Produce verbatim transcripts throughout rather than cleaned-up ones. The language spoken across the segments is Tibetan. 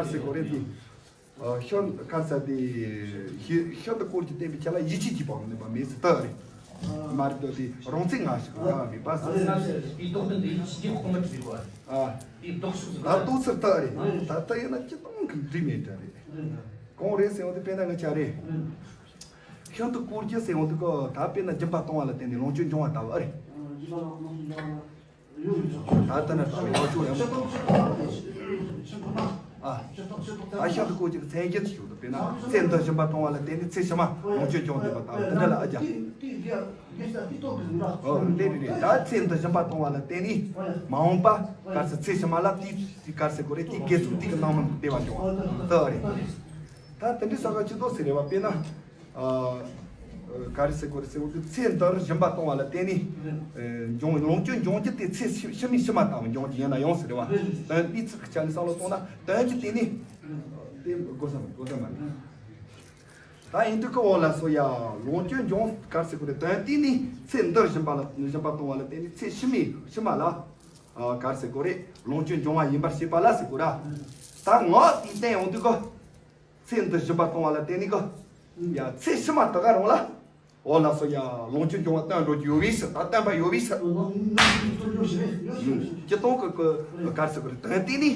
ཟེར་གོ་རེད་དེ། ཤིན་ཏུ་ག་རེ་ཟེར་དེ། ཤིན་ཏུ་སྐོར་གྱི་བསྟན་པའི་ཆ་ལ་ཡིད་ཆེས་ཀྱི་བག་ནུས་པ་མེད་ཟེར་ལྟ་རེད། མ་རེད་དོ་དེ་རང་ཚིག་ང་ཞིག་གི་དགའ་བ་མེད་པ་ཟེར། དེའི་ལྡོག་དོན་དེ་ཡིད་ཆེས་ཀྱི་བག་མ་དྲིས་པ། ཨ། དེའི་ལྡོག་ཕྱོགས་སུ་ད་ལྟོ་ཚུར་ལྟ་རེད། ད་ལྟ་ཡིན་ན་སྤྱི་བཏང་གི་འགྲིག་མེད་འདྲ་རེད། གང་རེད་ཟེར་བ་དེ་དཔེར་ན་ང་ཆ་རེད། ཤིན་ཏུ་སྐོར་གྱི་ཟེར་བ་དེ་གོ་ད་དཔེར་ན་སྦྱིན་པ་གཏོང་བ་ལ་བརྟེན་ནས་ལོངས་སྤྱོད་འབྱུང་བ་ལྟ་བུ་རེད། ད་ལྟ་ན་ལྟ་བའི་ལོངས་སྤྱོད་རེད། ཨ། ད་ཤིན་ཏུ་སྐོར་གྱི་མཚན་བརྒྱད་ཅིག་ཞུ་དང་དཔེར་ན་ཚེ་འདི་སྦྱིན་པ་གཏོང་བ་ལ་བརྟེན་ནས་ཚེ་ཕྱི་མ་ལོངས་སྤྱོད་འབྱུང་བསྡད་པ་ལྟ་བུ་དེ་འདྲ་ལ་ཨ་རྒྱ། ཨོ་དེ་རེད་རེད། ད་ཚེ་འདི་སྦྱིན་པ་གཏོང་བ་ལ་བརྟེན་ནས་མ་འོངས་པ་ག་རེ་ཟེར་ཚེ་ཕྱི་མ་ལ་དེའི་དེ་ག་རེ་ཟེར་དགོས་རེད། དེའི་དགེ་ཚོགས་དེ་གི་ནང་མི་བདེ་བ་འབྱུང་བ་ལྟ་བུ་རེད། ད་དེ་འདྲའི་ས་ཁ་ཅི་ལྟོ་ཟེར་རེད་བ་དཔེར་ན། ཨ། ག་རེ་ཟེར་དགོས་རེད་ཟེར་བ་དེ་ཚེ་འདིར་སྦྱིན་པ་གཏོང་བ་ལ་བརྟེན་ནས། ཨ། འབྱུང་བའི་ལོངས་སྤྱོད་འབྱུང་རྒྱུ་དེ་ཚེ་ཕྱི་ཕྱི་མའི་ཕྱི་མ་ལྟ་བུ་འབྱུང་རྒྱུ་ཡིན་ན་ཡང་ཟེར་རེད་བ། དོན་དེའི་ཚིག་གི་ཆ་ནས་བསམ་བློ་གཏོང་ན་དོན་གྱི་སྟེང་ནས། དེ་དགོས་ས་མ་དགོས་ས་མ་རེད། ད་ཡིན་དུས་ཀི་འོ་ལ་སོ་ཡ་ལོངས་སྤྱོད་འབྱུང་ག་རེ་ཟེར་དགོས་རེད། དོན་དེ་ནི་ཚེ་འདིར་སྦྱིན་པ་ལ་སྦྱིན་པ་གཏོང་བ་ལ་བརྟེན་ནས་ཚེ་ཕྱི་མའི་ཕྱི་མ་ལ། ཨ། ག་རེ་ཟེར་དགོས་རེད། ལོངས་སྤྱོད་འབྱུང་བ་ཡིན་པར་བྱེད་པ་ལ་ཟེར་དགོས་ར། ད་ངག་དེའི་སྟེང་ཡོང་དུས་ཀི། ཚེ་འདི་སྦྱིན་པ་གཏོང་བ་ལ་བརྟེན་ནས་ཀི། ཡ་ཚེ་ཕྱི་མ་ད་ག་རང་ལ། འོ་ལགས་སོ་ཡ་ལོངས་སྤྱོད་འབྱུང་བ་བསྟན་འགྲོ་རྒྱུ་ཡོད་པའི་ཕྱིར། ད་བསྟན་པ་ཡོད་པའི་ཕྱིར། སྤྱི་སྟོང་གི་གི་ག་རེ་ཟེར་དགོས་རེད། དོན་དེ་ནི་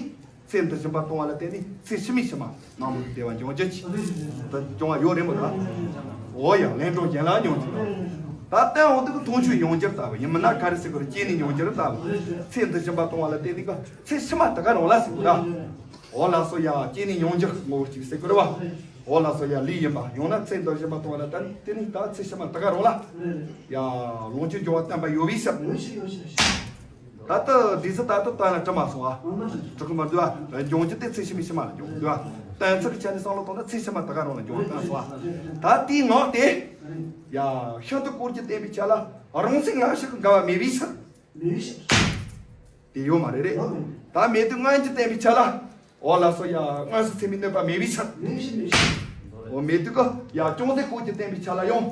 ཚེ་འདི་སྦྱིན་པ་གཏོང་བ་ལ་བརྟེན་ནས་ཚེ་ཕྱི་མའི་ཕྱི་མ་ནང་མི་བདེ་བ་འབྱུང་རྒྱུ་ཅི། ད་འབྱུང་བ་ཡོད་རེད་མོ་ད། འོ་ཡ་ལན་གྲོ་རྒྱན་ལ་མྱོང་ཅི། ད་བསྟན་འོ་དེ་གི་མཐོང་ཆོས་ཡོང་རྒྱུར་ལྟ་བུ་ཡིན་མིན་ན་ག་རེ་ཟེར་དགོས་རེད། སྐྱེས་ནས་མྱོང་རྒྱུར་ལྟ་བུ། ཚེ་འདི་སྦྱིན་པ་གཏོང་བ་ལ་བརྟེན་ནས་ཀི་ཚེ་ཕྱི་མ་ད་ག་རང་ལ་ཟེར་དགོས་ར། འོ་ལགས་སོ་ཡ་སྐྱེས་ནས་མྱོང་རྒྱུར་ངོ་བོ་གཅིག་ཟེར་དགོས་རེད་བ། འོ་ལགས་སོ་ཡ་ལུས་ཡིན་པ་ཡང་ན་ཚེ་འདི་སྦྱིན་པ་གཏོང་བ་ལ་བརྟེན་དེ་ནི་ད་ཚེ་ཕྱི་མ་ད་ག་རང་ལ། ཡ་ལོངས་སྤྱོད་འབྱུང་བ་བསྟན་པ་ཡོད་པའི་ཕྱིར། ད་ལྟ་འདི་ཚོ་ད་ལྟ་བསྟན་ལ་དྲི་མ་སོང་ཨ། དྲི་གི་མ་འདུག་ཨ། འབྱུང་རྒྱུ་དེ་ཚེ་ཕྱི་མའི་ཕྱི་མ་ལ་འབྱུང་གི་འདུག་ཨ། གཏན་ཚིགས་ཀྱི་ཆ་ནས་བསམ་བློ་བཏང་ན་ཚེ་ཕྱི་མ་ད་ག་རང་ལ་འབྱུང་བ་བསྟན་སོང་ཨ། ད་དེའི་ངག་དེ། ཡ་ཤིན་ཏུ་སྐོར་གྱི་བསྟན་པའི་ཆ་ལ་རང་ཚིག་ང་ཞིག་གི་འགལ་བ་མེད་པའི་ཕྱིར། དེ་ཡོད་མ་རེད་རེད། ད་མེད་དུས་སྔོན་གྱི་བསྟན་པའི་ཆ་ལ། འོ་ལགས་སོ་ཡ་སྔོན་སུ་ཚེ་མི་གནོད་པ་མེད་པའི་ཕྱིར། འོ་མེད་དུས་ཀི་ཡ་ཅུང་ཟད་སྐོར་གྱི་བསྟན་པའི་ཆ་ལ་ཡང་།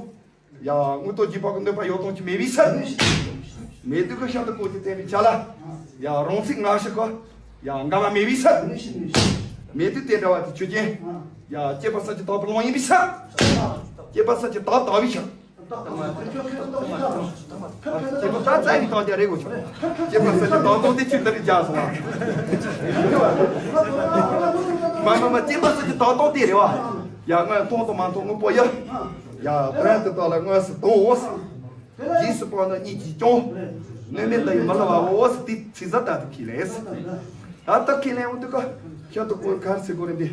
ཡ་དངོས་སྟོབས་རྗེས་དཔག་གི་གནོད་པ་ཡོད་དོ་ཅི་མེད་པའི་ཕྱིར། མེད་དུས་ཀི་ཤིན་ཏུ་སྐོར་གྱི་བསྟན་པའི་ཆ་ལ། ཡ་རང་ཚིག་ང་ཞིག་གི་ཡ་འགལ་བ་མེད་པའི་ཕྱིར། མེད་དུས་དེ་འདྲ་བ་དེ་ཆོས་ཅན། ཡ་སྐྱེས་པ་སངས་རྒྱས་དག་པའི་ལུང་ཡིན་པའི་ཕྱིར། སྐྱེས་པ་སངས་རྒྱས་དག་དག་པའི་ཕྱིར། སྐྱེས་པ་ད་རྩ་ནས་དང་རྒྱ་རེ་གོ་ཆོག་སྐྱེས་པ་སངས་རྒྱས་དག་དང་དེ་ཆོས་འདི་རིགས་རྒྱག་སོང་བ། མ་མ་མ་སྐྱེས་པ་སངས་རྒྱས་དག་དང་དེ་རེད་བ། ཡ་ང་མཐོང་དང་མ་མཐོང་དངོས་པོ་ཡ། ཡ་དོན་དེ་དག་ལ་དངོས་སུ་དང་འོ་ཟེར། རྗེས་སུ་དཔག་ན་གཉིས་ཀྱིས་ཀྱང་། གནོད་མེད་ལྟ་བུའི་མི་སླུ་བའོ་ཟེར་དེ་ཚིག་ཟ་ལྟ་དུ་ཁས་ལེན་ཟེར། ད་ལྟ་ཁས་ལེན་འོང་དུས་ཀ་ཤིན་ཏུ་སྐོར་ག་རེ་ཟེར་དགོས་རེད་འདི།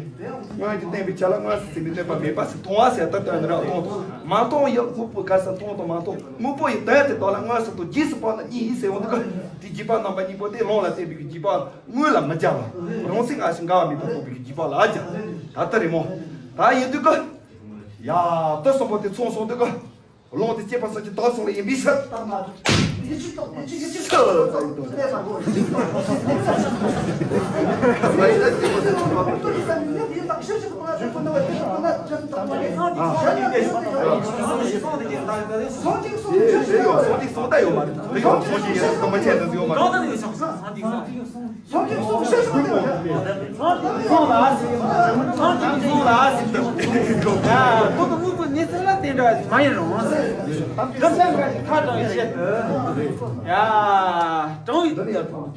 སྔོན་གྱི་བསྟན་པའི་ཆ་ལ་དངོས་སུ་ཚིག་མི་གནོད་པ་མེད་པ་ཟེར་མཐོང་བ་ཟེར་ད་དོན་འདི་རང་མཐོང་དང་མ་མཐོང་ཡང་དངོས་པོ་ག་ས་མཐོང་དང་མ་མཐོང་དངོས་པོ་ཡི་དོན་དེ་དག་ལ་དངོས་སུ་དང་རྗེས་སུ་དཔག་ན་གཉིས་ཡིན་ཟེར་འོང་དུས་ཀ་དེ་རྗེས་དཔག་རྣམ་པ་གཉིས་པོ་དེ་ལུང་ལ་བརྟེན་པའི་རྗེས་དཔག་དངོས་ལ་མི་སྦྱར་བ། རང་ཚིག་སྔ་ཕྱི་འགལ་བ་མེད་པར་རྟོགས་པའི་རྗེས་དཔག་ལ་སྦྱར། ད་ལྟ་རེད་མོ། ད་ཡིན་དུས་ཀ་ཡ་དུ་གསུམ་པོ་དེ་མཚུངས་སོང་དུས་ཀ་ལུང་དེ་སྐྱེས་པ་སངས་རྒྱས་དག་གསུམ་ལ་ཡིན་པའི་ཕྱིར། ད་དུང་དངོས་པོ་གནས་ཚུལ་ལ་བརྟེན་འདྲ་མ་ཡིན་རུང་། བསྡུ་བྱ་འགའ་ཞིག་ཁ་དྲང་བའི་ཆེད་དུ། ཡ། དྲང་བའི་བསྡུ་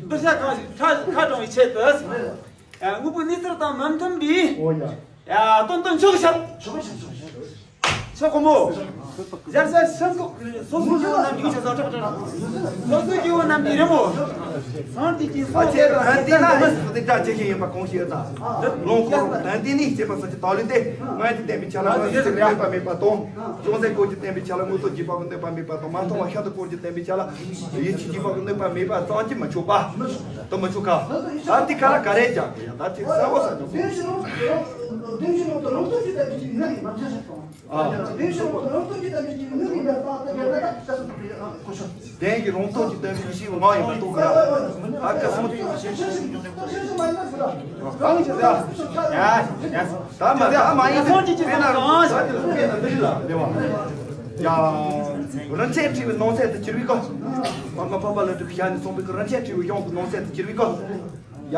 བྱ་གང་ཞིག་ཁ་ཁ་དྲང་བའི་ཆེད་དུ། ཡ། དངོས་པོའི་གནས་ཚུལ་དང་མ་མཐུན་པའི། ཡ། དོན་དུ་འཇོག་བྱ། ཆོག་གོ་མོ། ཞར་ཞར་ཤིན་ཏུ་སོ་སོའི་སྐྱེ་བོ་རྣམས་ཀྱི་ཆ་ཚང་། སོ་སོའི་སྐྱེ་བོ་རྣམས་ཀྱི་རི་མོ། སངས་རྒྱས་ཀྱི་སོ་སྐྱེ་བ་ཨ་ཅེ་ན་ཨ་ཅེ་ན་ཨ་ཅེ་ཡིན་པ་གང་ཞིག་ཡོད་ད། ལོངས་སྐོར་དོན་དེ་ནི་སྐྱེས་པ་སོགས་ཀྱི་དག་ལུས་ཏེ། སྔོན་གྱི་བསྟན་པའི་ཆ་ལ་སྔོན་གྱི་ཚིག་གནོད་པ་མེད་པ་དང་། ཅུང་ཟད་སྐོར་གྱི་བསྟན་པའི་ཆ་ལ་དངོས་སྟོབས་རྗེས་དཔག་གི་གནོད་པ་མེད་པ་དང་མ་མཐོང་བ་ཤིན་ཏུ་སྐོར་གྱི་བསྟན་པའི་ཆ་ལ་ཡིད་ཆེས་རྗེས་དཔག་གི་གནོད་པ་མེད་པ་ཙམ་གྱིས་མི་ཆོག་པ། དུ་མི་ཆོག་ག་ད་དེ་ག་ལ་ག་རེ་རྒྱག་གི་ཡ་ད་དེ་གསལ་བོ་ས་ཆོག་གི། བདེན་བཞི་རང་སྟོབས་ཀྱིས་བསྟན་པའི་ཆ་ལ་ངག་ཡིན་པ་ཐོག་ཆོག་གི། བདེན་བཞི་རང་སྟོབས་ཀྱིས་བསྟན་པའི་ཆ་ལ་ངག་ཡིན་པ་ཐོག་ཆོག་གི། བདེན་གྱི་རང་སྟོབས་ཀྱིས་བསྟན་པའི་ཡེ་ཤེས་ངག་ཡིན་པ་རྟོགས་དགོས། ཨ་ཀ་སོང་དུས། ཡ་ཡ། ད་མ་ད་མ་ཡིན་ཏེ་དཔེར་ན་དཔེར་ན་འདི་ལ་ལེ་བ། ཡ། རིན་ཆེན་ཕྲེང་བའི་ནང་གསེས་དུ་གྱུར་པའི་སྐབས། པདྨ་འཕགས་པ་ཀླུ་སྒྲུབ་ཀྱི་ཞལ་ནས་གསུངས་པའི་རིན་ཆེན་ཕྲེང་བའི་གཞུང་གི་ནང་གསེས་དུ་གྱུར་པའི་སྐབས། ཡ།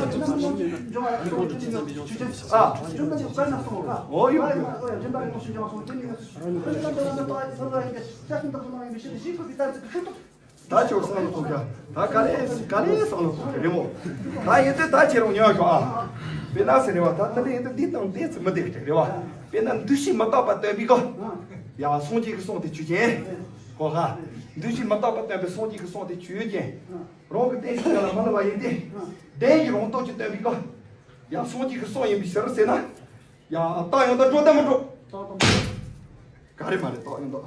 ཨ། འོ་ཡོད་ཡོད། ད་ཁྱོད་བསམ་བློ་ཐོངས་ཀྱང་ད་ག་ལེ་ག་ལེ་བསམ་བློ་ཐོངས་ཀྱི་རེད་མོ། ད་ཡིན་དུས་ད་ཁྱེད་རང་ཉོན་ཤོག་ཨ། དཔེར་ན་ཟེར་རེད་བ། ད་ད་ལེ་ཡིན་དུས་འདི་དང་འདི་ཚོ་མི་འདེགས་རེད་བ། དཔེར་ན་འདུ་ཤེས་མི་རྟག་པ་སྟོན་པའི་སྐབས། ཡང་སངས་རྒྱས་ཀྱི་གསུང་དེ་ཆོས་ཅན། ཧོ་ཧ། འདུ་ཤེས་མི་རྟག་པ་སྟོན་པའི་སངས་རྒྱས་ཀྱི་གསུང་དེ་ཆོས་ཅན། རང་གི་བསྟན་བྱའི་དོན་ལ་མི་སླུ་བ་ཡིན་ཏེ། བདེན་གྱི་རང་སྟོབས་ཀྱིས་སྟོན་པའི་སྐབས། ཡང་སངས་རྒྱས་ཀྱི་གསུང་ཡིན་པའི་ཕྱིར་ཟེར་ན། ཡང་རྟགས་ཡང་དག་འགྲོ་དང་མི་འགྲོ། ག་རེ་མ་རེད། རྟགས་ཡང་དག་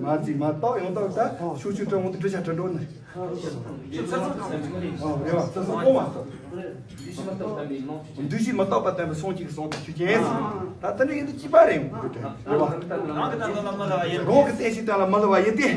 མ་རྩིས་མ་རྟགས་ཡང་དག་ད་ཤོག་ཆོས་གྲུབ་འོང་དུས་འགྲུལ་བྱ་གྲུབ་འགྲོ་ནི། ཨ་རེད་བ། ཚེ་སྲོག་གོང་མ་གཏོགས། འདུ་ཤེས་མི་རྟག་པ་སྟོན་པའི་སངས་རྒྱས་ཀྱི་གསུང་དེ་ཆོས་ཅན། ད་དེ་འདྲ་ཡིན་དུས་གཅིག་པ་རེད། རེད་བ། རང་གི་བསྟན་བྱའི་དོན་ལ་མི་སླུ་བ་ཡིན་ཏེ།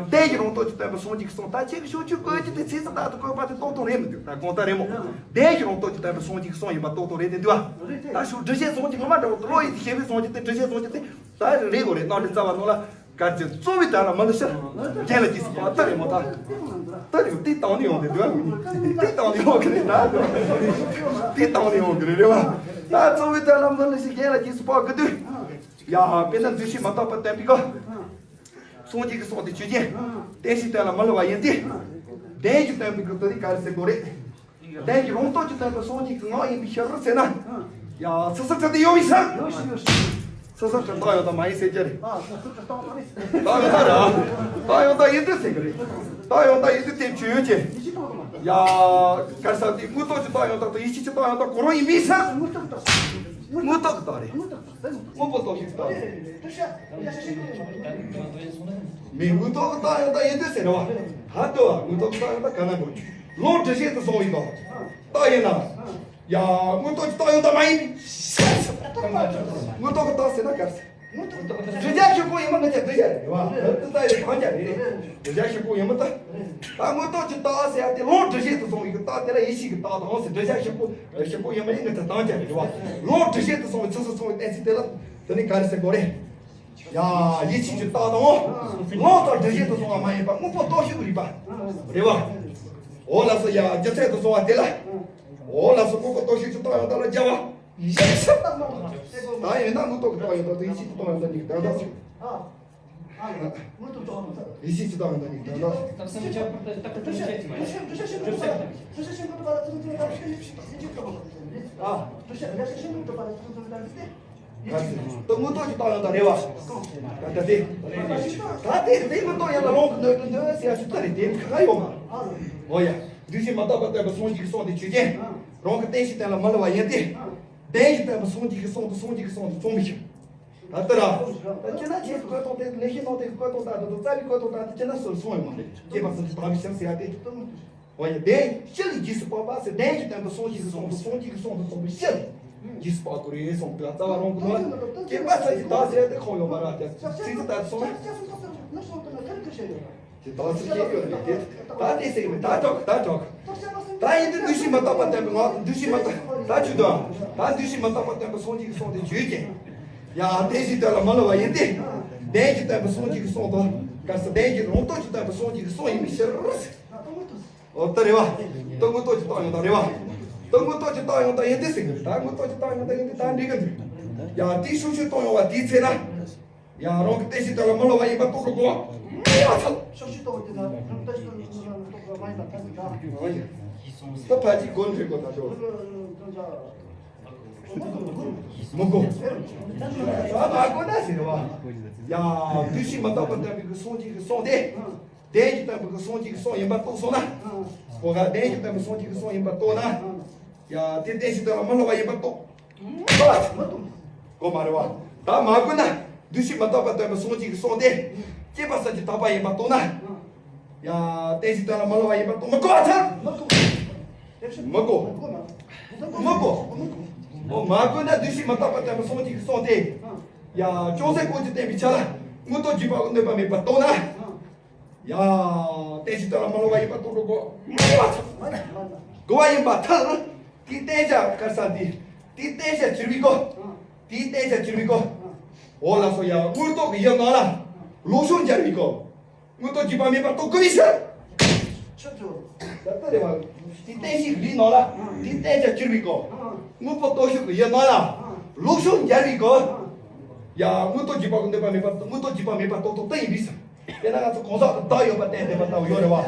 བདེན་གྱི་རང་སྟོབས་ཀྱིས་སྟོན་པའི་སངས་རྒྱས་ཀྱི་གསུང་། ད་ཁྱེད་ཀྱི་ཤོག་ཆོས་བཀོད་རྒྱུ་དེ་ཚིག་ཙམ་ལྟར་དུ་བཀོད་པ་དེ་རྟོགས་དོན་རེད་མི་འདུག་ད་གང་ལྟར་རེད་མོ། བདེན་གྱི་རང་སྟོབས་ཀྱིས་སྟོན་པའི་སངས་རྒྱས་ཀྱི་གསུང་ཡིན་པ་རྟོགས་དོན་རེད་དེ་འདུག་བ། ད་ཤོག་འགྲེལ་བཤད་སངས་རྒྱས་ངོ་མ་འདྲ་བོ་བློ་ཡིས་དེ་ཤེས་པའི་སངས་རྒྱས་དེ། འགྲེལ་བཤད་སངས་རྒྱས་དེ་ད་རེ་རེ་གོ་རེ་གནང་རེ་རྩ་བ་ནང་ལ། གལ་ཏེ་གཙོ་བོའི་དོན་ལ་མི་སླུ་ཕྱིར། རྒྱན་ལ་རྗེས་སུ་དཔག་ལྟ་རེ་མོ་ད། ལྟ་རེ་དེ་བཏང་ནས་ཡོང་དེ་འདུག་བ། དེ་བཏང་ནས་ཡོང་གི་རེད་ད། དེ་བཏང་ནས་ཡོང་གི་རེད་རེད་བ། ད་གཙོ་བོའི་དོན་ལ་མི་སླུ་ཕྱིར་རྒྱན་ལ་རྗེས་སུ་དཔག་གི་དུས། ཡ་དཔེར་ན་འདུ་ཤེས་མི་རྟག་པ་སྟོན་པའི་སྐབས། སངས་རྒྱས་ཀྱི་གསུང་དེ་ཆོས་ཅན། བདེན་བཞིའི་དོན་ལ་མི་སླུ་བ་ཡིན་ཏེ། བདེན་བཞི་སྟོན་པའི་སྐབས་དེ་ནི་ག་རེ་ཟེར་དགོས་རེད། བདེན་གྱི་རང་སྟོབས་ཀྱིས་སྟོན་པའི་སངས་རྒྱས་ཀྱི་ངག་ཡིན་པའི་ཕྱིར་ཟེར་ན། ཡ་ཚུལ་གསུམ་གྲུབ་སྟེ་ཡོད་པའི་ཕྱིར། ཚུལ་གསུམ་གྲུབ་རྟགས་ཡང་དག་མ་ཡིན་ཟེར་རྒྱུ་རེད། རྟགས་ཡང་དག་རེད། རྟགས་ཡང་དག་ཡིན་དུས་ཟེར་གྱི་རེད། རྟགས་ཡང་དག་ཡིན་དུས་དེ་ཆོས་ཅན། ཡ། ག་རེ་ཟེར་དེ་དངོས་སྟོབས་ཀྱི་རྟགས་ཡང་དག་དང་ཡིད་ཆེས་ཀྱི་རྟགས་ཡང་དག་གོ་རིམ་ཡིན་པའི་ཕྱིར། དངོས་སྟོབས་ཀྱི་རྟགས་རེད། དངོས་པོ་རྟོགས་བྱེད་ཀྱི་རྟགས་རེད། མི་དངོས་སྟོབས་ཀྱི་རྟགས་ཡང་དག་ཡིན་དུས་ཟེར་རེད་བ། ད་ལྟ་བ་དངོས་སྟོབས་ཀྱི་རྟགས་ཡང་དག་ག་ན་དགོས། ལུང་འདྲེན་བྱེད་དུ་སོང་བའི་སྐབས། རྟགས་ཡིན་ན། ཡ། དངོས་སྟོབས་ཀྱི་རྟགས་ཡང་དག་མ་ཡིན་པའི་ཕྱིར། དངོས་སྟོབས་ཀྱི་རྟགས་ཟེར་ན་ག་རེ་ཟེར། འདྲི་རྒྱག་ཤོག་གུ་ཡིན་མིན་ང་ཚོས་འདྲི་རྒྱག་རེད་བ། འདི་ལྟ་ཡི་འདང་རྒྱག་རེད། འདྲི་རྒྱག་ཤོག་གུ་ཡིན་མིན་ད། ད་དངོས་སྟོབས་ཀྱི་རྟགས་ཟེར་ཡ་དེ་ལུང་འདྲེན་བྱེད་དུ་སོང་བའི་རྟགས་དེ་ལ་ཡིད་ཆེས་ཀྱི་རྟགས་དང་ཟེར། འདྲི་རྒྱག་ཤོག་གུ་ཤོག་གུ་ཡིན་མིན་ང་ཚོས་འདང་རྒྱག་རེད་བ། ལུང་འདྲེན་བྱེད་དུ་སོང་བའི་ཚུལ་དུ་སོང་བའི་གཏན་ཚིགས་དེ་ལ་དེ་ནི་ག་རེ་ཟེར་དགོས་རེད། ཡ། ཡིད་ཆེས་ཀྱི་རྟགས་དང་། ལུང་དང་འདྲེན་བྱེད་དུ་སོང་བ་མ་ཡིན་པ་དངོས་པོ་རྟོགས་བྱེད་ཀྱི་རིགས་པ་རེད་བ། འོ་ལགས་སོ། ཡ། རྒྱུ་མཚན་དུ་སོང་བ་དེ་ལ། འོ་ལགས་སོ། དངོས་པོ་རྟོགས་བྱེད་ཀྱི་རྟགས་ཡང་དག་ལ་སྦྱར་བ། ཡིད་ཆེས་རྟགས་མ་ལ། ད་ཡིན་ན་དངོས་སྟོབས་ཀྱི་རྟགས་ཡང་དག་དང་ཡིད་ཆེས་ཀྱི་རྟགས་ཡང་དག་གཉིས་ཀྱི་དོན་དག་ཆོས། ཡིད་ཆེས་ཀྱི་རྟགས་ཡང་དག་གཉིས་ཀྱི་དོན་དག་ད་དངོས་སྟོབས་ཀྱི་རྟགས་ཡང་དག་རེད་བ། ད་དེ། ད་དེ་དེ་དངོས་སྟོབས་ཡང་དག་ལུང་གི་སྣོད་དུ་འདོད་ཟེར་ཡ་ཞིག་ད་རེད། དེ་ཁ་ཁ་ཡོད་མ། འོ་ཡ། འདུ་ཤེས་མི་རྟག་པ་སྟོན་པའི་སངས་རྒྱས་ཀྱི་གསུང་དེ་ཆོས་ཅན། རང་གི་བསྟན་བྱའི་དོན་ལ་མི་སླུ་བ་ཡིན་ཏེ། བདེན་བཞི་སྟོན་པའི་སངས་རྒྱས་ཀྱི་གསུང་དང་སངས་རྒྱས་ཀྱི་གསུང་དེ་མཚུངས་པའི་ཕྱིར། ད་ལྟ་ར། ད་ཁྱེད་ན་ཁྱེད་ཀྱི་བཀོད་སྟངས་དེ་ལེགས་བཤད་ནང་དེ་གི་བཀོད་སྟངས་ལྟར་དུ་རྩ་བའི་བཀོད་སྟངས་ལྟར་དུ་ཁྱེད་ན་སོར་སོང་ཡོད་མ་རེད། སྐྱེས་པ་སུ་ཞིག་དག་པའི་ཕྱིར་ཟེར་ཡ་དེ། འོ་ཡ། བདེན་བཞི་ལ་རྗེས་སུ་དཔག་པ་ཟེར། བདེན་བཞི་སྟོན་པའི་སངས་རྒྱས་ཀྱི་གསུང་དང་སངས་རྒྱས་ཀྱི་གསུང་དང་མཚུངས་པའི་ཕྱིར། རྗེས་སུ་དཔག་དགོས་རེད་གསུངས་འདུག་རྩ་བ་རང་གི་ནོར་སྐྱེས་པ་ས་ཀྱི་བདག་ཟེར་ཏེ་ཁོང་ཡོད་མ་རེད་དེ་ཚིག་ཚིག་ལྟར་སོང་ན། དེ་བདག་ཚིག་སྐྱེས་ཡོད་རེད་དེ་ད་དེ་ཟེར་གི་མེད་ད་དྲག་ད་དྲག་ད་ཡིན་དུས་འདུ་ཤེས་མི་རྟག་པ་བསྟན་པའི་ངག་འདུ་ཤེས་མི་རྟག་ད་ཆུ་དང་ད་འདུ་ཤེས་མི་རྟག་པ་བསྟན་པའི་སངས་རྒྱས་ཀྱི་གསུང་དེ་བརྗོད་ཀྱི། ཡ་བདེན་བཞི་དོན་ལ་མི་སླུ་བ་ཡིན་ཏེ། བདེན་བཞི་བསྟན་པའི་སངས་རྒྱས་ཀྱི་གསུང་དང་། གལ་སྲིད་བདེན་བཞི་རང་སྟོབས་ཀྱིས་བསྟན་པའི་སངས་རྒྱས་ཀྱི་གསུང་ཡིན་པའི་ཕྱིར། འོ་ད་རེད་བ། ད་དངོས་སྟོབས་ཀྱིས་བཏགས་ཡོང་ད་རེད་བ། ད་དངོས་སྟོབས་ཀྱིས་བཏགས་ཡོང་ད་ཡིན་ཏེ་ཟེར་གི་རེད་ད་དངོས་སྟོབས་ཀྱིས་བཏགས་ཡོང་ད་ཡིན་ཏེ་ད་འགྲིག་གི་འདུག་ཡ་དེའི་ཕྱོགས་ཆོས་གཏོང་ཡོང་བ་དེའི་ཚེ་ན། ཡང་རང་གི་བསྟན་བྱའི་དོན་ལ་མི་སླུ་བ་ཡིན་པ་རྟོགས་དགོས་པ། ཕྱོགས་ཆོས་གཏོང་བ་དེ་ན་རང་བསྟན་བྱའི་དོན་ལ་མི་སླུ་བ་རྟོགས་དགོས་པ་མ་ཡིན་པ་ད་ཟེར་ད། ད་ཕལ་ཆེར་མགོ་འཁྲིལ་དགོས་ད་ཆོག་མི་དགོས། ད་མ་དགོས་ན་ཟེར་བ། ཡ་འདུ་ཤེས་མི་རྟག་པ་བསྟན་པའི་གི་སངས་རྒྱས་ཀྱི་གསུང་དེ། བདེན་བཞི་བསྟན་པའི་གི་སངས་རྒྱས་ཀྱི་གསུང་ཡིན་པ་རྟོགས་སོང་ན། གོ་ག་བདེན་བཞི་བསྟན་པའི་སངས་རྒྱས་ཀྱི་གསུང་ཡིན་པ་རྟོགས་ན། ཡ་དེ་བསྟན་བྱའི་དོན་ལ་མི་སླུ་བ་ཡིན་པ་རྟོགས། གོ་མ་རེད་བ། ད་མ་དགོས་ན་འདུ་ཤེས་མི་རྟག་པ་བསྟན་པའི་སངས་རྒྱས་ཀྱི་གསུང་དེ། སྐྱེས་པ་ས་ཀྱི་བདག་པ་ཡིན་པ་རྟོགས་ན། ཡ་བསྟན་བྱའི་དོན་ལ་མི་སླུ་བ་ཡིན་པ་རྟོགས་མི་དགོས་པ་ཐལ། མི་དགོས། མི་དགོས། འོ་མ་དགོས་ན་འདུ་ཤེས་མི་རྟག་པ་བསྟན་པའི་སངས་རྒྱས་ཀྱི་གསུང་དེ། ཡ་ཅུང་ཟད་སྐོར་གྱིས་བསྟན་པའི་ཆ་ལ་དངོས་སྟོབས་རྒྱུད་པ་གི་གནོད་པ་མེད་པར་རྟོགས་ན། ཡ། བསྟན་བྱའི་དོན་ལ་མི་སླུ་བ་ཡིན་པ་རྟོགས་འགྲོ་དགོས། དགོས་པ་ཡིན་པ་ཐལ། དེའི་བསྟན་བྱ་ག་རེ་ཟེར་དེ། དེའི་བསྟན་བྱ་གྱུར་པའི་སྐབས། དེའི་བསྟན་བྱ་གྱུར་པའི་སྐབས། འོ་ལགས་སོ་ཡ་དངོས་སྟོབས་ཀྱི་ཡུལ་རྣམས་ལ། ལོག་ཕྱོགས་འབྱར་བའི་སྐབས། དངོས་སྟོབས་རྒྱུད་པ་མེད་པར་རྟོགས་དགོས་པའི་ཕྱིར། ཆོས་ཚོ། ད་ལྟ་རེ་བ། དེའི་བསྟན་བྱའི་རིགས་རྣམས་ལ། དེའི་བསྟན་བྱ་གྱུར་པའི་སྐབས། དངོས་པོ་རྟོགས་ཕྱོགས་ཀྱི་ཡུལ་རྣམས་ལ། ལོག་ཕྱོགས་འབྱར་བའི་སྐབས། ཡ་དངོས་སྟོབས་རྒྱུད་པ་གི་གནོད་པ་མེད་པར་དངོས་སྟོབས་རྒྱུད་པ་མེད་པར་རྟོགས་རྟོགས་ལྟ་ཡིན་པའི་ཕྱིར། དེས་ན་ང་ཚོ་གང་ཟག་གི་བདག་ཡོད་པར་བསྟན་བསྡད་པ་ལྟ་བུ་ཡོད་རེད་བ།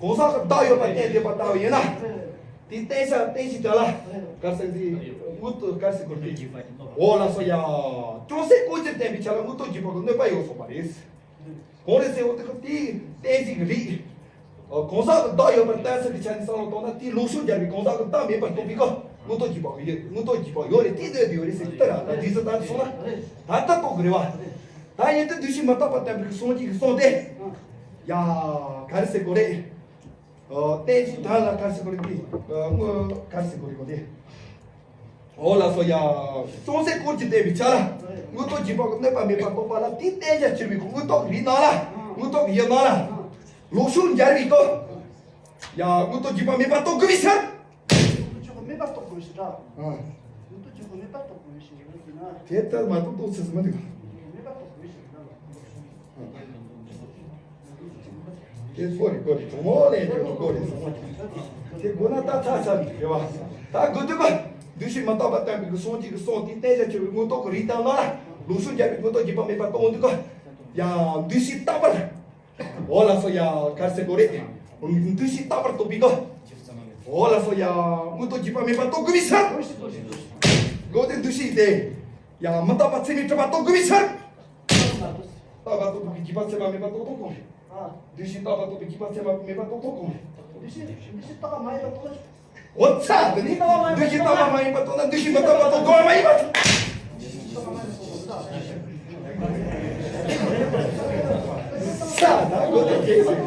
གང་ཟག་གི་བདག་ཡོད་པར་བསྟན་བསྡད་པ་ལྟ་བུ་ཡིན་ན། དེའི་བསྟན་བྱ་བསྟན་བྱའི་དོན་ལ། ག་རེ་ཟེར་དེ་དངོས་སྟོབས་ག་རེ་ཟེར་དགོས་རེད། འོ་ལགས་སོ་ཡ། ཅུང་ཟད་སྐོར་གྱིས་བསྟན་པའི་ཆ་ལ་དངོས་སྟོབས་རྒྱུད་པ་གི་གནོད་པ་ཡོད་སོང་བ་རེད། གང་རེད་ཟེར་བ་དེ་ཁོ་དེའི་བསྟན་བྱའི་རིགས། གང་ཟག་གི་བདག་ཡོད་པར་བསྟན་ཟེར་གྱི་ཆ་ནས་བསམ་བློ་བཏང་ན་དེའི་ལོག་ཕྱོགས་འབྱར་བའི་གང་ཟག་གི་བདག་མེད་པར་རྟོགས་པའི་སྐབས་དངོས་སྟོབས་རྒྱུད་པ་གི་ཡོད་དངོས་སྟོབས་རྒྱུད་པ་ཡོད་རེད་དེ་སྡོད་དེ་ཡོད་རེད་ཟེར་གྱི་ལྟར་ད་འདི་ཚོ་ལྟར་སོང་ན་ད་ལྟ་རྟོགས་དགོས་རེད་བ། ད་ཡིན་དུས་འདུ་ཤེས་མི་རྟག་པ་བསྟན་པའི་སངས་རྒྱས་ཀྱི་གསུང་དེ། ཡ། ག་རེ་ཟེར་དགོས་རེད། ཨོ། བསྟན་བྱའི་དོན་ལ་ག་རེ་ཟེར་དགོས་རེད་དེ། ཨོ། དངོས་ག་རེ་ཟེར་དགོས་རེད་གོ་དེ། ཨོ་ལགས་སོ་ཡ། ཅུང་ཟད་སྐོར་གྱིས་བསྟན་པའི་ཆ་ལ། དངོས་སྟོབས་རྒྱུད་པ་གི་གནོད་པ་མེད་པར་རྟོགས་པ་ལ་དེའི་བསྟན་བྱ་གྱུར་པའི་དངོས་སྟོབས་རིགས་རྣམས་ལ། དངོས་སྟོབས་ཀྱི་ཡུལ་རྣམས་ལ། ལོག་ཕྱོགས་འབྱར་བའི་སྐབས། ཡ། དངོས་སྟོབས་རྒྱུད་པ་མེད་པར་རྟོགས་དགོས་པའི་ཕྱིར། དངོས་སྟོབས་རྒྱུད་པ་མེད་པར་རྟོགས་དགོས་པའི་ཕྱིར་ར། ཨ། དངོས་སྟོབས་རྒྱུད་པ་མེད་པར་རྟོགས་དགོས་པའི་ཕྱིར་ར་ཟེར་ན། དེ་ལྟར་མ་རྟོགས་རྟོགས་ཚུལ་ཟེར་མི་འདུག་མེད་པར་རྟོགས་དགོས་པའི་ཕྱིར་ར། དེ་དགོས་རེད་དགོས་རེད་དྲང་མོ་ནས་དེ་དགོས་རེད་ཟེར་མ། དེ་དགོས་ན་ད་ཚ་ཚ་རེད་བ། ད་དགོས་དུས་པ། འདུ་ཤེས་མི་རྟག་པ་བསྟན་པའི་གི་སངས་རྒྱས་ཀྱི་གསུང་དེའི་བསྟན་བྱ་གྱུར་པའི་དངོས་སྟོབས་ཀྱི་རིགས་དང་རྣམས་ལ་ལོག་ཕྱོགས་འབྱར་བའི་དངོས་སྟོབས་རྒྱུད་པ་མེད་པར་རྟོགས་འོང་དུས་ཀ། ཡང་འདུ་ཤེས་རྟག་པར། འོ་ལགས་སོ་ཡ་ག་རེ་ཟེར་དགོས་རེད། འདུ་ཤེས་རྟག་པར་རྟོགས་པའི་སྐབས། འོ་ལགས་སོ་ཡ་དངོས་སྟོབས་རྒྱུད་པ་མེད་པར་རྟོགས་དགོས་པའི་ཕྱིར། འགོག་བདེན་འདུ་ཤེས་ཏེ། ཡང་མི་རྟག་པ་ཚད་མས་གྲུབ་པར་རྟོགས་དགོས་པའི་ཕྱིར། རྟག་པར་རྟོགས་པའི་རྒྱུད་པ་ཚད་མ་མེད་པར་རྟོགས་རྟོགས་དགོས་རེད། འདུ་ཤེས་རྟག་པར་རྟོགས་པའི་རྒྱུད་པ་ཚད་མ་མེད་པར་རྟོགས་རྟོགས་དགོས་རེད། འདུ་ཤེས་འདུ་ཤེས་རྟག་པ་མ་ཡིན་པར་རྟོགས་ན། འོ་ཚ། འདི་ནི་འདུ་ཤེས་རྟག་པ་མ་ཡིན་པར་རྟོགས་ན་འདུ་ཤེས་མི་རྟག་པ་རྟོགས་དགོས་པ་མ་ཡིན་པ། ས་ད་གོ་ད་གེ་སི།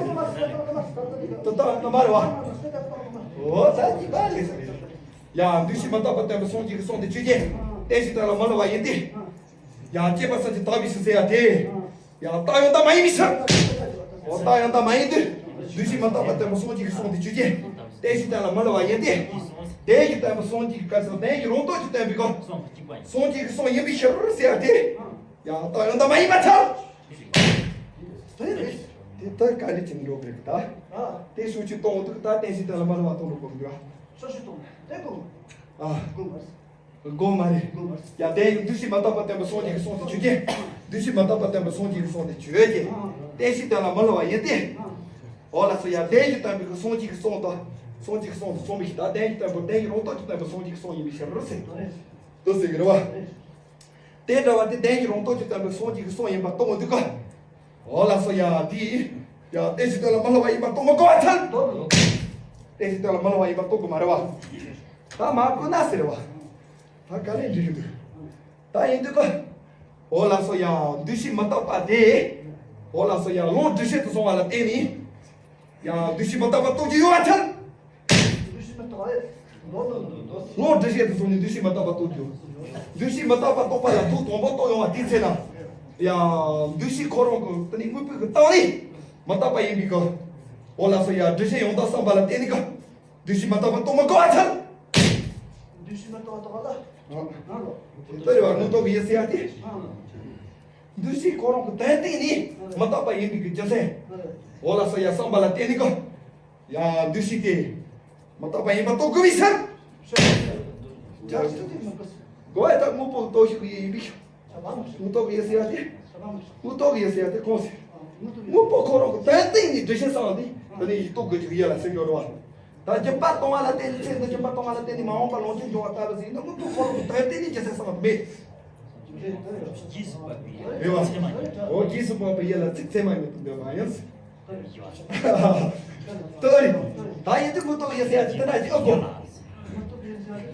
ད་ད་ན་མ་རེད་བ། འོ་ད་གི་ད་རེད་ས་རེད། ཡ་འདུ་ཤེས་མི་རྟག་པ་བསྟན་པའི་སངས་རྒྱས་ཀྱི་གསུང་དེ་ཆོས་ཅན། བསྟན་བྱའི་དོན་ལ་མི་སླུ་བ་ཡིན་ཏེ། ཡང་སྐྱེས་པ་ས་ཀྱི་བདག་པའི་ཕྱིར་ཟེར་ཡ་དེ། ཡང་རྟགས་ཡང་དག་མ་ཡིན་པའི་ཕྱིར། འོ་རྟགས་ཡང་དག་མ་ཡིན་དུས། འདུ་ཤེས་མི་རྟག་པ་བསྟན་པའི་སངས་རྒྱས་ཀྱི་གསུང་དེ་ཆོས་ཅན། བསྟན་བྱའི་དོན་ལ་མི་སླུ་བ་ཡིན་ཏེ། བདེན་བཞི་བསྟན་པའི་སངས་རྒྱས་ཀྱི་སྐབས་སུ་བདེན་བཞི་རང་སྟོབས་ཀྱིས་བསྟན་པའི་སྐབས། སངས་རྒྱས་ཀྱི་གསུང་ཡིན་པའི་ཕྱིར་ཟེར་ཡ་དེ། ཡང་རྟགས་ཡང་དག་མ་ཡིན་པར་ཐལ། དེ་རེད། དེ་ལྟར་ག་རེ་བྱས་ནས་འགྲོ་དགོས་རེད་ད། དེ་ཕྱོགས་ཆོས་གཏོང་འོང་དུས་ད་བསྟན་བྱའི་དོན་ལ་མི་སླུ་བ་གཏོང་འགྲོ་དགོས་འདུག་ཨ། ཕྱོགས་ཆོས་གཏོང་དེ་དགོས། ཨ། དགོས་མ་རེད། དགོས་མ་རེད། དགོས་མ་རེད། ཡ་དེ་ཡིན་འདུ་ཤེས་མི་རྟག་པ་བསྟན་པའི་སངས་རྒྱས་ཀྱི་གསུང་དེ་ཆོས་ཅན། འདུ་ཤེས་མི་རྟག་པ་བསྟན་པའི་སངས་རྒྱས་ཀྱི་གསུང་དེ་ཆོས་ཅན། བསྟན་བྱའི་དོན་ལ་མི་སླུ་བ་ཡིན་ཏེ། འོ་ལགས་སོ་ཡ་བདེན་བཞི་བསྟན་པའི་གི་སངས་རྒྱས་ཀྱི་གསུང་དང་། སངས་རྒྱས་ཀྱི་གསུང་དང་མཚུངས་པའི་ཞིག་ད་བདེན་བཞི་བསྟན་པ་བདེན་བཞི་རང་སྟོབས་ཀྱིས་བསྟན་པའི་སངས་རྒྱས་ཀྱི་གསུང་ཡིན་པའི་ཕྱིར་རོ་ཟེར། དུ་ཟེར་གི་རེད་བ། དེ་འདྲ་བ་དེ་བདེན་བཞི་རང་སྟོབས་ཀྱིས་བསྟན་པའི་སངས་རྒྱས་ཀྱི་གསུང་ཡིན་པ་རྟོགས་འོང་དུས་ཀ། འོ་ལགས་སོ་ཡ་དེ། ཡ་བསྟན་བྱའི་དོན་ལ་མི་སླུ་བ་ཡིན་པ་རྟོགས་མི་དགོས་པ་ཐལ། བསྟན་བྱའི་དོན་ལ་མི་སླུ་བ་ཡིན་པ་རྟོགས་དགོས་མ་རེད་བ། ད་མ་བཀོད་ན་ཟེར་བ། ད་ག་ལས་འགྲིག་གི་འདུག་ད་ཡིན་དུས་ཀ། འོ་ལགས་སོ་ཡ་འདུ་ཤེས་མི་རྟག་པ་དེ། འོ་ལགས་སོ་ཡ་ལོག་འདུ་ཤེས་དུ་སོང་བ་ལ་བརྟེན་ནས། ཡ་འདུ་ཤེས་མི་རྟག་པ་རྟོགས་ཀྱི་ཡོད་པ་ཐལ། འདུ་ཤེས་མི་རྟག་པ་རེད། བློ་འདུ་ཤེས་དེ་ཚོ་ནི་འདུ་ཤེས་མི་རྟག་པ་རྟོགས་རྒྱུ། འདུ་ཤེས་མི་རྟག་པ་རྟོགས་པ་ལ་ཐུག་དང་པོ་རྟོགས་ཡོང་བ་དེའི་ཚེ་ན། ཡང་འདུ་ཤེས་ཁོ་རང་གི་དེ་ནི་དངོས་པོའི་གི་སྟེང་ནས་མི་རྟག་པ་ཡིན་པའི་གི། འོ་ལགས་སོ། ཡང་འདུ་ཤེས་ཡང་དག་བསམ་པ་ལ་བརྟེན་ནས་གི། འདུ་ཤེས་མི་རྟག་པ་རྟོགས་མི་དགོས་པ་ཚར། འདུ་ཤེས་མི་རྟག་པ་རྟོགས་པ་ལ། ཨ། ད་རེ་བ་དངོས་རྟོགས་ཀྱི་ཡུལ་ཟེར་ཡ་དེ། ཨ། འདུ་ཤེས་ཁོ་རང་གི་དོན་སྟེང་ནས་མི་རྟག་པ་ཡིན་པའི་གི་རྒྱུ་མཚན། འོ་ལགས་སོ། ཡ་བསམ་པ་ལ་བརྟེན་ནས་གི། ཡང་འདུ་ཤེས་དེ་མི་རྟག་པ་ཡིན་པ་རྟོགས་དགོས་པའི་ཕྱིར། དགོས་པ་ད་དངོས་པོ་རྟོགས་ཤིག་ཡིན་པའི། དངོས་རྟོགས་ཀྱི་ཡུལ་ཟེར་ཡ་དེ། དངོས་རྟོགས་ཀྱི་ཡུལ་ཟེར་ཡ་དེ་གང་ཟེར། དངོས་པོ་ཁོ་རང་གི་དོན་སྟེང་ནས་འདུ་ཤེས་བསམ་པ་དེ་དེ་ནས་ཡིན་རྟོགས་དགོས་ཀྱི་ཡུལ་ལ་ཟེར་ཡོད་རེད་བ། ད་སྒྱུ་མ་སྟོང་བ་ལ་བརྟེན་ནས་ཚེ་འདི་སྒྱུ་མ་སྟོང་བ་ལ་བརྟེན་ནས་མ་འོངས་པ་ལོངས་སྤྱོད་འབྱུང་བ་ལྟ་བུ་ཟེར་ན་དངོས་པོ་ཁོ་རང་གི་དོན་སྟེང་ནས་འདུ་ཤེས་བསམ་པ་མེད། རྗེས་སུ་དཔག་པའི་ཡུལ་ལ་ཚིག་ཚད་མ་ཡོད། འོ། རྗེས་སུ་དཔག་པའི་ཡུལ་ལ་ཚིག་ཚད་མ་ཡོད་པ་འདོད་པ་ཡིན། ད་རེད། ད་ཡིན་དུས་དངོས་རྟོགས་ཡུལ་ཟེར་ཡ་ཅི་དེ་ན་ཅི་ཨ་གོ།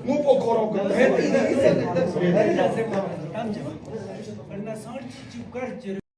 དངོས་པོ་ཁོ་རང་གི་དོན་དེ་ཡིན་ཟེར་ནས་ད་རེད། དཔེར་ན་སངས་རྒྱས་ཀྱི་བཀའ་ལྟར།